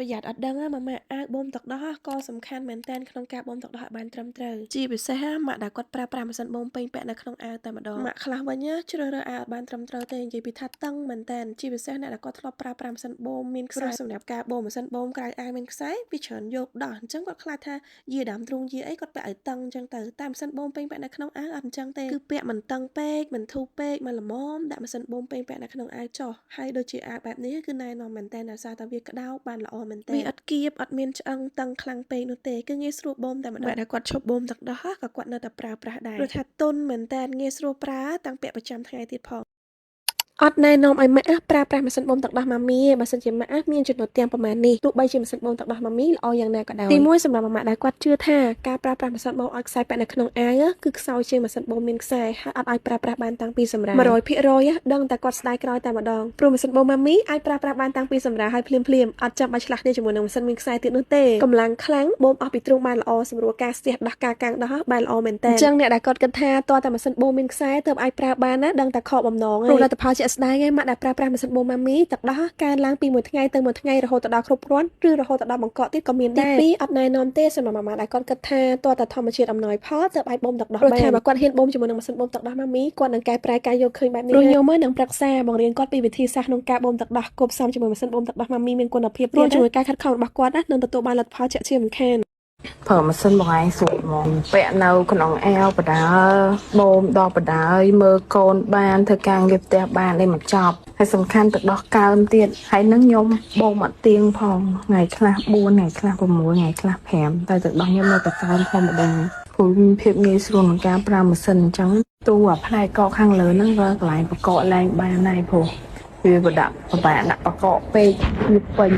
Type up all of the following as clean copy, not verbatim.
ប្រយ័ត្នអត់ដឹងណាម៉ាម៉ាអាវបូមទឹកដោះក៏សំខាន់មែនតើក្នុងការបូមទឹកដោះឲ្យបានត្រឹមត្រូវជាពិសេសម៉ាក់ដែលគាត់ប្រើប្រាស់ម៉ាស៊ីនបូមពេញពាក់នៅក្នុងអាវតែម្ដងម៉ាក់ខ្លះវិញជ្រើសរើសអាវអត់បានត្រឹមត្រូវទេនិយាយពីថាតឹងមែនតើជាពិសេសអ្នកដែលគាត់ធ្លាប់ប្រើប្រាស់ម៉ាស៊ីនបូមមានខ្សែសម្រាប់ការបូមម៉ាស៊ីនបូមក្រៅអាវមានខ្សែវាច្រើនយកដោះអញ្ចឹងគាត់ខ្លាចថាយាដើមទ្រូងយាអីគាត់ពាក់ឲ្យតឹងអញ្ចឹងទៅតែម៉ាស៊ីនបូមពេញពាក់នៅក្នុងអាវអត់អញ្ចឹងទេគឺពាក់មិនតឹងពេកមិនធូរពេកមកល្មមដាក់ម៉ាស៊ីនបូមពេញពាក់នៅក្នុងអាវចុះហើយដូចជាអាវបែបនេះគឺណែនាំមែនតើដោយសារតែវាក្តៅបានល្អមែនតើវាអត់គៀបអត់មានឆ្អឹងតឹងខ្លាំងពេកនោះទេគឺងាយស្រួលបូមតែម្ដងតែគាត់ឈប់បូមទឹកដោះក៏គាត់នៅតែប្រើប្រាស់ដែរព្រោះថាទន់មែនតើងាយស្រួលប្រើតាំងពាក់ប្រចាំថ្ងៃទៀតផងអត់ណែនាំឲ្យម៉ាក់ប្រើប្រាស់ម៉ាស៊ីនបូមទឹកដោះម៉ាមីទេបើសិនជាម៉ាក់មានចំណុចទាំងប្រមាណនេះទោះបីជាម៉ាស៊ីនបូមទឹកដោះម៉ាមីល្អយ៉ាងណាក៏ដោយទីមួយសម្រាប់ម៉ាក់ដែលគាត់ជឿថាការប្រើប្រាស់ម៉ាស៊ីនបូមឲ្យខ្សែពាក់នៅក្នុងអាវគឺខ្សោយជាងម៉ាស៊ីនបូមមានខ្សែហើយអត់ឲ្យប្រើប្រាស់បានតាំងពីសម្រាល100%ដឹងតែគាត់ស្ដាយក្រោយតែម្ដងព្រោះម៉ាស៊ីនបូមម៉ាមីអាចប្រើប្រាស់បានតាំងពីសម្រាលហើយភ្លាមភ្លាមអត់ចាំបាច់ឆ្លាស់គ្នាជាមួយនឹងម៉ាស៊ីនមានខ្សែទៀតនោះទេកម្លាំងខ្លាំងបូមអស់ពីទ្រូងបានល្អសម្រួលការស្ទះដោះការកាំងដោះបានល្អមែនតើអញ្ចឹងអ្នកដែលគាត់គិតថាតើតែម៉ាស៊ីនបូមមានខ្សែទើបអាចប្រើបានណាដឹងតែខកបំណងហើយព្រោះលទ្ធផលជាក់ស្ដែងឯងម៉ាក់ដែលប្រើប្រាស់ម៉ាស៊ីនបូមម៉ាមីទឹកដោះកើនឡើងពីមួយថ្ងៃទៅមួយថ្ងៃរហូតទៅដល់គ្រប់គ្រាន់ឬរហូតទៅដល់បង្កក់ទៀតក៏មានដែរទី2អត់ណែនាំទេសម្រាប់ម៉ាម៉ាដែលគាត់គិតថាតើតែធម្មជាតិអំណោយផលទើបអាចបូមទឹកដោះបានព្រោះថាបើគាត់ហ៊ានបូមជាមួយនឹងម៉ាស៊ីនបូមទឹកដោះម៉ាមីគាត់នឹងកែប្រែការយកឃើញបែបនេះព្រោះខ្ញុំនឹងប្រឹក្សាបង្រៀនគាត់ពីវិធីសាស្ត្រក្នុងការបូមទឹកដោះគប់ផ្សំជាមួយម៉ាស៊ីនបូមទឹកដោះម៉ាមីមានគុណភាពទៀតជាមួយការខិតខំរបស់គាត់ណានឹងទទួលបានលទ្ធផលជាក់ជាមិនខាន ប្រើម៉ាស៊ីនបងឯងស្រួលហ្មងពាក់នៅក្នុងអាវបដាបូមដល់បដាយមើលកូនបានធ្វើការងារផ្ទះបានអីមកចប់ហើយសំខាន់ទឹកដោះកើមទៀតហើយនឹងខ្ញុំបូមអត់ទៀងផងថ្ងៃខ្លះ4ថ្ងៃខ្លះ6ថ្ងៃខ្លះ5តែទឹកដោះខ្ញុំនៅតែកើមធម្មតាព្រោះមានភាពងាយស្រួលក្នុងការប្រើម៉ាស៊ីនអញ្ចឹងទូអាផ្នែកកខាងលើហ្នឹងក៏កន្លែងបកកឡើងបានដែរព្រោះវាបដាក់ពិបាកដាក់បកកពេកវាពេញ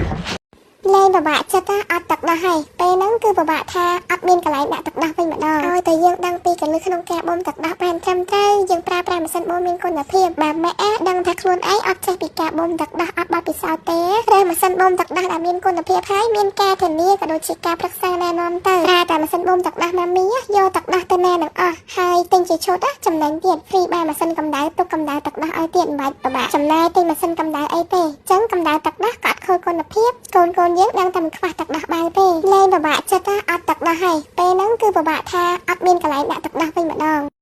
លែងពិបាកចិត្តណាអត់ទឹកដោះហើយពេលហ្នឹងគឺពិបាកថាអត់មានកន្លែងដាក់ទឹកដោះវិញម្ដងឲ្យតែយើងដឹងពីកលឹះក្នុងការបូមទឹកដោះបានត្រឹមត្រូវយើងប្រើប្រាស់ម៉ាស៊ីនបូមមានគុណភាពបើម៉ែដឹងថាខ្លួនឯងអត់ចេះពីការបូមទឹកដោះអត់បទពិសោធន៍ទេរើសម៉ាស៊ីនបូមទឹកដោះដែលមានគុណភាពហើយមានការធានាក៏ដូចជាការប្រឹក្សាណែនាំទៅប្រើតែម៉ាស៊ីនបូមទឹកដោះម៉ាមីយកទឹកដោះទៅណានឹងអស់ហើយទិញជាឈុតចំណេញទៀត free បានម៉ាស៊ីនកម្ដៅទុកកម្ដៅទឹកដោះឲ្យទៀតមិនបាច់ពិបាកចំណាយទិញម៉ាស៊ីនកម្ដៅអីទេចឹងកម្ដៅទឹកដោះក៏អត់ខូចគុណភាពកូនកូនយើងដឹងតែមិនខ្វះទឹកដោះបាយទេលែងពិបាកចិត្តណាអត់ទឹកដោះហើយពេលហ្នឹងគឺពិបាកថាអត់មានកន្លែងដាក់ទឹកដោះវិញម្ដង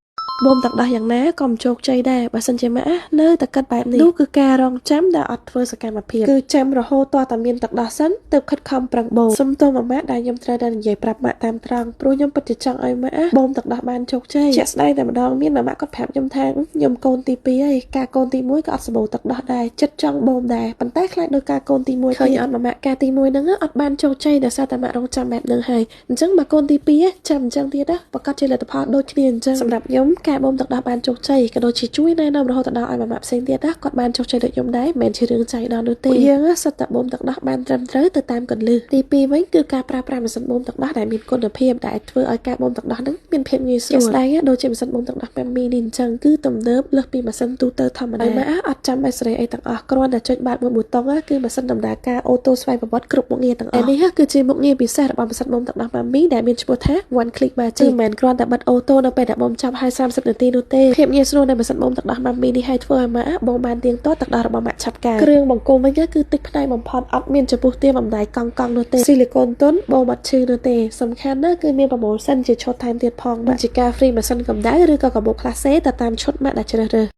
បូមទឹកដោះយ៉ាងណាក៏មិនជោគជ័យដែរបើសិនជាម៉ាក់នៅតែគិតបែបនេះនោះគឺការរងចាំដែលអត់ធ្វើសកម្មភាពគឺចាំរហូតទាល់តែមានទឹកដោះសិនទើបខិតខំប្រឹងបូមសុំទោសម៉ាម៉ាក់ដែលខ្ញុំត្រូវតែនិយាយប្រាប់ម៉ាក់តាមត្រង់ព្រោះខ្ញុំពិតជាចង់ឲ្យម៉ាក់បូមទឹកដោះបានជោគជ័យជាក់ស្ដែងតែម្ដងមានម៉ាម៉ាក់គាត់ប្រាប់ខ្ញុំថាខ្ញុំកូនទី2ហើយការកូនទី1ក៏អត់សម្បូរទឹកដោះដែរចិត្តចង់បូមដែរប៉ុន្តែខ្លាចដោយការកូនទី1ឃើញអត់ម៉ាម៉ាក់ការទី1ហ្នឹងអត់បានជោគជ័យដោយសារតែម៉ាក់រងចាំបែបហ្នឹងហើយអញ្ចឹងបើកូនទី2ចាំអញ្ចឹងទៀតណាប្រកាសជាលទ្ធផលដូចគ្នាអញ្ចឹងសម្រាប់ខ្ញុំការបូមទឹកដោះបានជោគជ័យក៏ដូចជាជួយណែនាំរហូតដល់ឲ្យម៉ាម៉ាក់ផ្សេងទៀតណាគាត់បានជោគជ័យដូចខ្ញុំដែរមិនមែនជារឿងចៃដន្យនោះទេយើងសិតតែបូមទឹកដោះបានត្រឹមត្រូវទៅតាមកន្លឹះទី2វិញគឺការប្រើប្រាស់ម៉ាស៊ីនបូមទឹកដោះដែលមានគុណភាពដែលអាចធ្វើឲ្យការបូមទឹកដោះហ្នឹងមានភាពងាយស្រួលជាក់ស្ដែងដូចជាម៉ាស៊ីនបូមទឹកដោះម៉ាមីនេះអញ្ចឹងគឺទំនើបលើសពីម៉ាស៊ីនទូទៅធម្មតាម៉ាក់អត់ចាំបាច់សេរីអីទាំងអស់គ្រាន់តែចុចបើកមួយប៊ូតុងគឺម៉ាស៊ីនដំណើរការ auto ស្វ័យប្រវត្តិគ្រប់មុខងារទាំងអស់នេះគឺជាមុខងារពិសេសរបស់ម៉ាស៊ីនបូមទឹកដោះម៉ាមីដែលមានឈ្មោះថា One Click Magic គឺមិនមែនគ្រាន់តែបិទ auto នៅពេលដែលបូមចប់ហើយ30នាទីនោះទេភាពងាយស្រួលនៃម៉ាស៊ីនបូមទឹកដោះម៉ាមីនេះឲ្យធ្វើឲ្យម៉ាក់បូមបានទៀងទាត់ទឹកដោះរបស់ម៉ាក់ឆាប់កើគ្រឿងបង្គុំវិញគឺតិចផ្នែកបំផុតអត់មានចំពុះទៀមអំណាយកង់កង់នោះទេស៊ីលីកូនទន់បូមអត់ឈឺនោះទេសំខាន់ណាស់គឺមាន promotion ជាឈុតថែមទៀតផងបាទជាការ free ម៉ាស៊ីនកម្ដៅឬក៏កាបូបក្លាសេទៅតាមឈុតម៉ាក់ដែលជ្រើសរើស។